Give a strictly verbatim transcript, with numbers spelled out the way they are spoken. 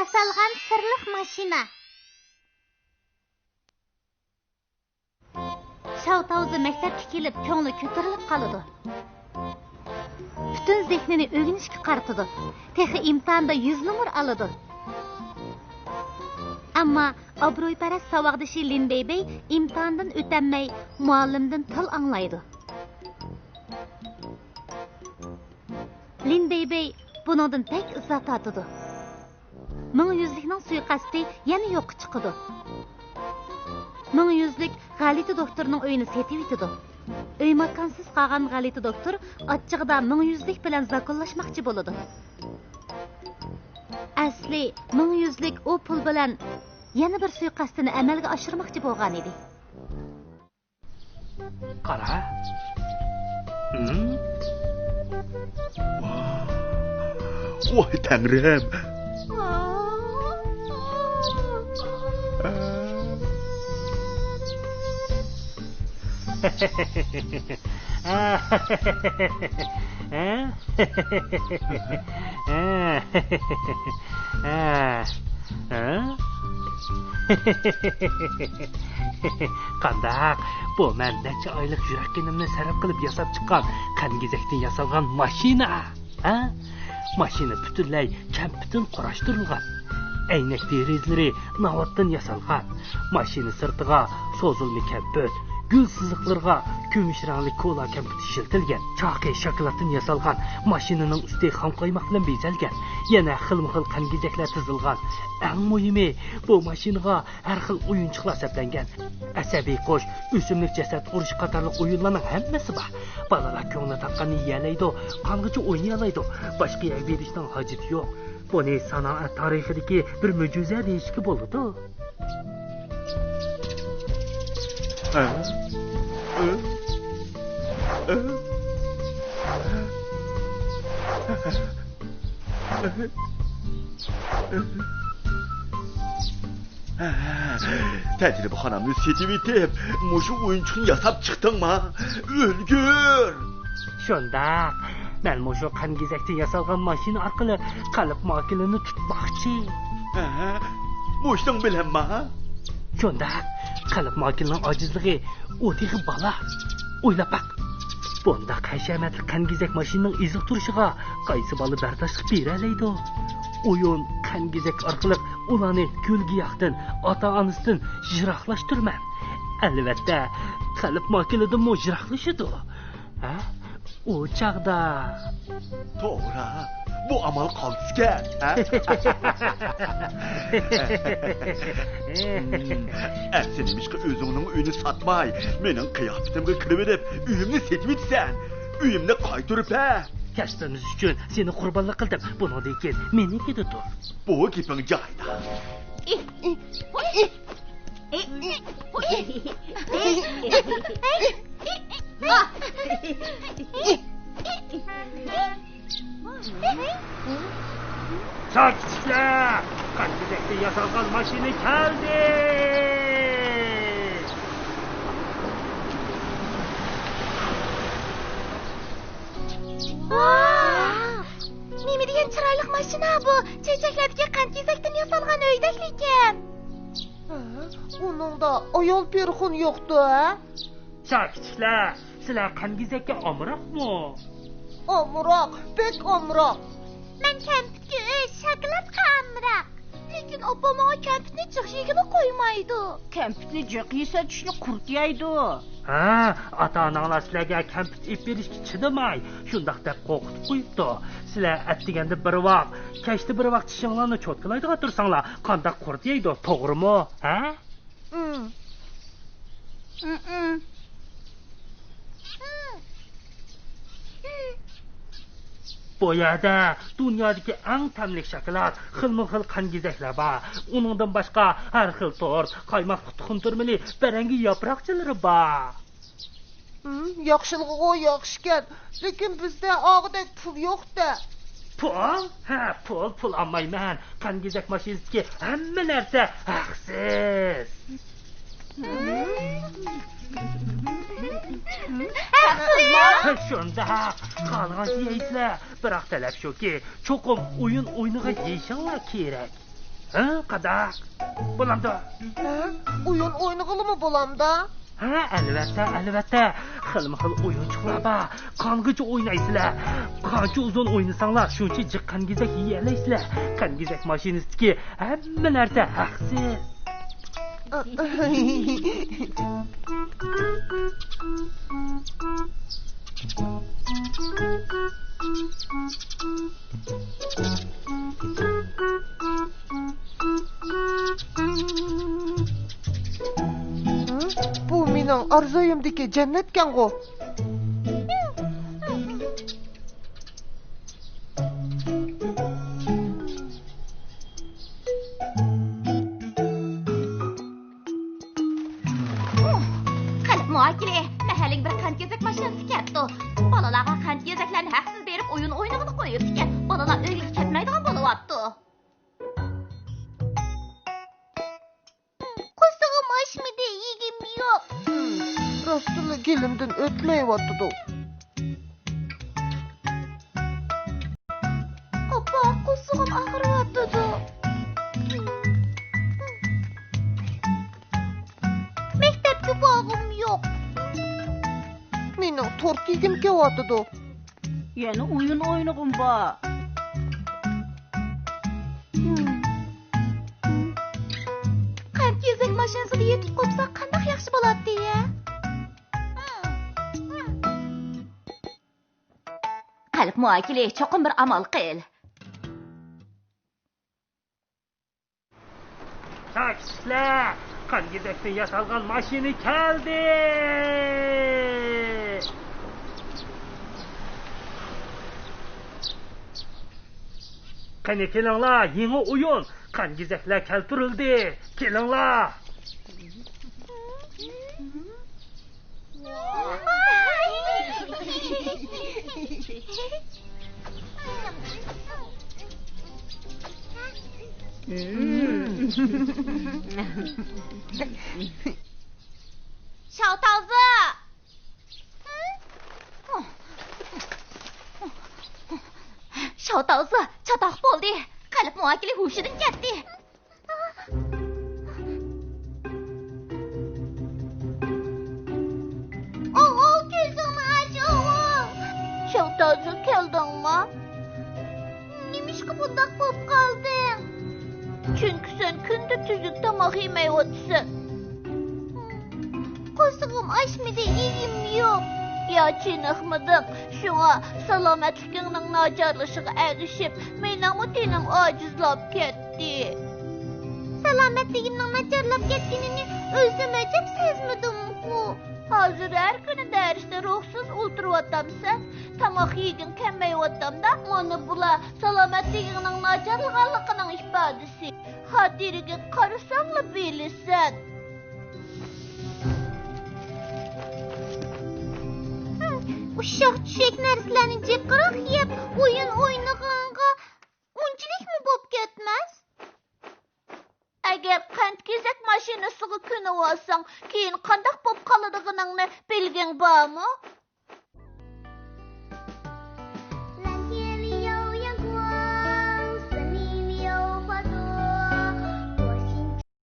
ياسالغان سىرلىق ماشىنا. شاۋ تاۋزا مەكتەپكە كېلىپ، كۆڭلى كۆتۈرۈلۈپ قالىدۇ. پۈتۈن زېھنىنى ئۆگىنىشكە قارىتىدۇ. تېخى ئىمتىھاندا يۈز نومۇر ئالىدۇ. ئەمما ئابرۇيپەرەس ساۋاقدىشى لىن بەيبەي ئىمتىھاندىن ئۆتەلمەي، مۇئەللىمدىن تىل ئاڭلايدۇ. لىن بەيبەي بۇنىڭدىن بەك ئىزا تارتىدۇ. مىڭ يۈزلۈكنىڭ سۇيىقەستى يەنە يوققا چىقىدۇ. مىڭ يۈزلۈك غەلىتە دوكتورنىڭ ئۆيىنى سېتىۋېتىدۇ. ئۆي ماكانسىز قالغان غەلىتە دوكتور ئاچچىقىدا مىڭ يۈزلۈك بىلەن زاكونلاشماقچى بولىدۇ. ئەسلى مىڭ يۈزلۈك ئۇ پۇل بىلەن يەنە بىر سۇيىقەستىنى ئەمەلگە ئاشۇرماقچى بولغان ئىدى. قارا. ھىم؟ ۋاي، ۋاي تەڭرىم. قانداق؟ بۇ مەن نەچچە ئايلىق يۈرەك قېنىمنى سەرپ قىلىپ ياساپ چىققان قەنگېزەكتىن ياسالغان ماشىنا. ھە؟ ماشىنا پۈتۈنلەي كەمپۈتتىن قۇراشتۇرۇلغان. ئەينەك دېرىزىلىرى ناۋاتتىن ياسالغان. ماشىنا سىرتىغا سوزۇلما كەمپۈت، گۈل سىزىقلىرىغا كۈمۈش رەڭلىك كولا كەمپۈت ئىشلىتىلگەن. چاقى شاكىلاتتىن ياسالغان. ماشىنىنىڭ ئۈستى خام قايماق بىلەن بېزەلگەن. يەنە خىلمۇخىل قەنگېزەكلەر تىزىلغان. ئەڭ مۇھىمى، بۇ ماشىنىغا ھەر خىل ئويۇنچۇقلار سەپلەنگەن. ئەسەبىي قۇش، ئۆسۈملۈك جەسەت ئۇرۇشى قاتارلىق ئويۇنلارنىڭ ھەممىسى بار. بالىلار كۆڭلى تاققاننى يېيەلەيدۇ، قانغىچە ئوينىيالايدۇ. باشقا يەرگە بېرىشنىڭ ھاجىتى يوق. بۇنى سانائەت تارىخىدىكى بىر مۆجىزە دېيىشكە بولىدۇ. تەجرىبىخانامنى سېتىۋېتىپ، مۇشۇ ئويۇنچۇقنى ياساپ چىقتىڭما؟ ئۆلگۈر! شۇنداق. مەن مۇشۇ قەنگېزەكتىن ياسالغان ماشىنا ئارقىلىق قەلب ماكىلىنى تۇتماقچى. ھە؟ مۇشۇنىڭ بىلەنما؟ شۇنداق. قەلب ماكىلىنىڭ ئاجىزلىقى، ئۇ تېخى بالا. ئويلاپ باق. بۇنداق ھەشەمەتلىك قەنگېزەك ماشىنىنىڭ ئېزىقتۇرۇشىغا قايسى بالا بەرداشلىق بېرەلەيدۇ؟ ئويۇن قەنگېزەك ئارقىلىق ئۇلارنى گۈل-گىياھتىن، ئاتا-ئانىسىدىن يىراقلاشتۇرىمەن. ئەلۋەتتە، قەلب ماكىلىدىنمۇ يىراقلىشىدۇ. ھە؟ ئۇ چاغدا. توغرا، بۇ ئامال قالتىسكەن، ھە؟ ئەمسە نېمىشقا ئۆزۈڭنىڭ ئۆيىنى ساتماي، مېنىڭ قىياپىتىمگە كىرىۋېلىپ، ئۆيۈمنى سېتىۋېتىسەن؟ ئۆيۈمنى قايتۇرۇپ بەر! كەسپىمىز ئۈچۈن سېنى قۇربانلىق قىلدىم، بۇنىڭدىن كېيىن مېنىڭكىدە تۇر. بۇ گېپىڭ جايىدا. چاق كىچىكلەر! قەنگېزەكتىن ياسالغان ماشىنا كەلدى! ۋاھ! نېمە دېگەن چىرايلىق ماشىنا بۇ! چېچەكلەردىكى قەنت كېزەكتىن ياسالغان ئۆيدەك لېكىن. ھە؟ ئۇنىڭدا ئايال پېرىخون يوقتۇ، ھە؟ چاق كىچىكلەر، سىلەر قەنگېزەككە ئامراقمۇ؟ ئامراق، بەك ئامراق. مەن كەمپۈتكە ئۈچ، شاكىلاتقا ئامراق. لېكىن ئاپام ماڭا كەمپۈتنى جىق يېگىلى قويمايدۇ. كەمپۈتنى جىق يېسە، چىشنى قۇرت يەيدۇ. ھە، ئاتا-ئاناڭلار سىلەرگە كەمپۈت ئېلىپ بېرىشكە چىدىماي، شۇنداق دەپ قورقۇتۇپ قويۇپتۇ. سىلەر ئەتىگەندە بىر ۋاق، كەچتە بىر ۋاق چىشىڭلارنى چوتكىلايدىغان تۇرساڭلار، قانداق قۇرت يەيدۇ، توغرىمۇ؟ ھە؟ ئۇم. ئۇم، ئۇم. بۇ يەردە دۇنيادىكى ئەڭ تەملىك شاكىلات، خىلمۇ خىل قەنگېزەكلەر بار. ئۇنىڭدىن باشقا ھەر خىل تورت، قايماقلىق تۇخۇم تۈرمىلى، بەرەڭگى ياپراقچىلىرى بار. ھىم، ياخشىلىقىغۇ ياخشىكەن، لېكىن بىزدە ئاغىدەك پۇل يوق-دە. پۇل؟ ھە، پۇل، پۇل ئالمايمەن. قەنگېزەك ماشىنىسىدىكى ھەممە نەرسە ھەقسىز. ھەقسىز؟ شۇنداق. خالىغانچە يەيسىلەر. بىراق تەلەپ شۇكى، چوقۇم ئويۇن ئوينىغان يېيىشىڭلار كېرەك. ھە، قانداق؟ بولامدۇ؟ ھە؟ ئويۇن ئوينىغىلىمۇ بولامدا؟ ھە، ئەلۋەتتە، ئەلۋەتتە. خىلمۇ خىل ئويۇنچۇقلار بار. قانغىچە ئوينايسىلەر. قانچە ئۇزۇن ئوينىساڭلار، شۇنچە جىق قەنگېزەك يېيەلەيسىلەر. قەنگېزەك ماشىنىسىدىكى ھەممە نەرسە ھەقسىز. بۇ مېنىڭ ئارزۇيۇمدىكى جەننەتكەنغۇ. قەلب مۇھاكىلى، مەھەللىگە بىر قەنت كېزەك ماشىنىسى كەپتۇ. بالىلارغا قەنت كېزەكلەرنى ھەقسىز بېرىپ ئويۇن ئوينىغىلى قويۇپتىكەن. بالىلار ئۆيگە كەتمەيدىغان بولۇۋاپتۇ. قورسىقىم ئاچمىدى، يېگۈم يوق. راستلا گېلىمدىن ئۆتمەيۋاتىدۇ. ئاپا، قورسىقىم ئاغرىۋاتىدۇ. مەكتەپكە بارغۇم يوق. مېنىڭ تورت يېگۈم كېلىۋاتىدۇ. يەنە ئويۇن ئوينىغۇم بار. قەنت كېزەك ماشىنىسىدا يېتىپ قوپساق قانداق ياخشى بولاتتى يا؟ قەلب مۇھاكىلى، چوقۇم بىر ئامال قىل. چاكىچىكلار، قەنگېزەكتىن ياسالغان ماشىنا كەلدى! قېنى كېلىڭلار، يېڭى ئويۇن، قەنگېزەكلەر كەلتۈرۈلدى، كېلىڭلار! شاۋتاۋزا! شاۋتاۋزا، چاتاق بولدى. قەلب مۇھاكىلى ھوشىدىن كەتتى. ئوغۇل، كۆزۈڭنى ئاچ، ئوغۇل! شاۋتاۋزا، كەلدىڭما؟ نېمىشقا بۇنداق بولۇپ قالدىڭ؟ چۈنكى سەن كۈندە تۈزۈك تاماق يېمەيۋاتىسەن. قورسىقىم ئاچمىدى، يېگۈم يوق. يا چېنىقمىدىڭ، شۇڭا سالامەتلىكىڭنىڭ ناچارلىشىشىغا ئەگىشىپ، مېنىڭمۇ تېنىم ئاجىزلاپ كەتتى. سالامەتلىكىمنىڭ ناچارلاپ كەتكىنىنى ئۆزۈم ئەجەب سەزمىدىمغۇ. ھازىر ھەر كۈنى دەرستە روھسىز ئولتۇرۇۋاتامسەن. تاماق يېگۈڭ كەلمەيۋاتامدا، مانا بۇلار سالامەتلىكىڭنىڭ ناچارلىغانلىقىنىڭ ئىپادىسى. خاتىرىگە قارىساڭلا بىلىسەن. ئۇششاق چۈشەك نەرسىلەرنى جىقراق يەپ، ئويۇن ئوينىغانغا ئۇنچىلىكمۇ بوپ كەتمەس. ئەگەر قەنت كېزەك ماشىنىسىغا كۆنۈۋالساڭ، كېيىن قانداق بوپ قالىدىغىنىڭنى بىلگۈڭ بارمۇ؟